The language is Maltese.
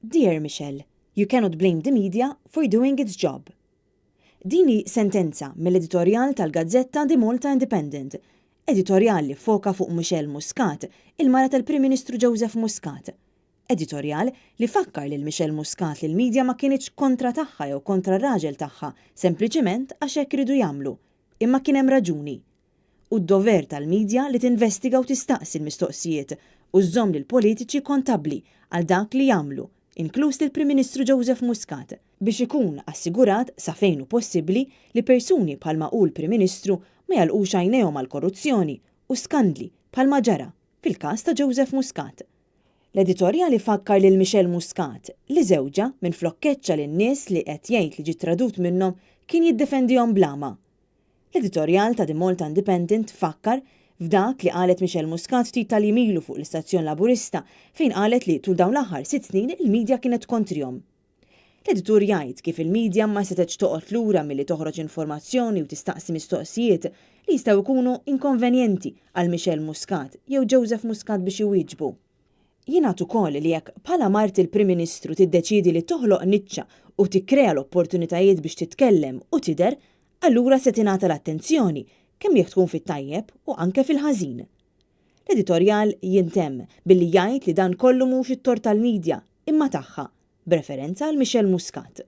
Dear Michelle, you cannot blame the media for doing its job. Din hi sentenza mill-editorjal tal-gazzetta The Malta Independent, editorjal li ffoka fuq Michelle Muscat, il-mara tal-Prim Ministru Joseph Muscat. Editorjal li fakkar lil Michelle Muscat li l-media ma kinitx kontra tagħha jew kontra r-raġel tagħha sempliċiment għax hekk iridu jagħmlu, imma kien hemm raġuni. Hu d-dover tal-media li tinvestiga u tistaqsi l-mistoqsijiet u żżomm lill-politiċi kontabbli għal dak li jagħmlu, inkluż lill-Prim Ministru Joseph Muscat, biex ikun assigurat sa fejn hu possibbli li persuni bħalma hu l-Prim Ministru ma jagħlqux għajnejhom għall-korruzzjoni u skandli bħalma ġara fil-każ ta' Joseph Muscat. L-editorjal ifakkar lil Michelle Muscat li żewġha, minflok keċċa lin-nies li qed jgħid li ġie tradut minnhom, kien jiddefendihom bl-għama. L-editorjal ta' The Malta Independent fakkar f'dak li qalet Michelle Muscat ftit tal-jiem ilu fuq l-istazzjon Laburista fejn qalet li tul dawn l-aħħar sitt snin il-media kienet kontrihom. L-editur jgħid kif il-media ma setgħetx toqgħod lura milli toħroġ informazzjoni u tistaqsi mistoqsijiet li jistgħu jkunu inkonvenjenti għal Michelle Muscat jew Joseph Muscat biex iwieġbu. Jingħad ukoll li jekk bħala mart il-Prim Ministru tiddeċiedi li toħloq niċċa u tikkrea l-opportunitajiet biex titkellem u tidher, allura se tingħata l-attenzjoni kemm jekk tkun fit-tajjeb u anke fil-ħażin. L-editorjal jintemm billi jgħid li dan kollu mhux it-tort tal-medja imma tagħha, b'referenza għal Michelle Muscat.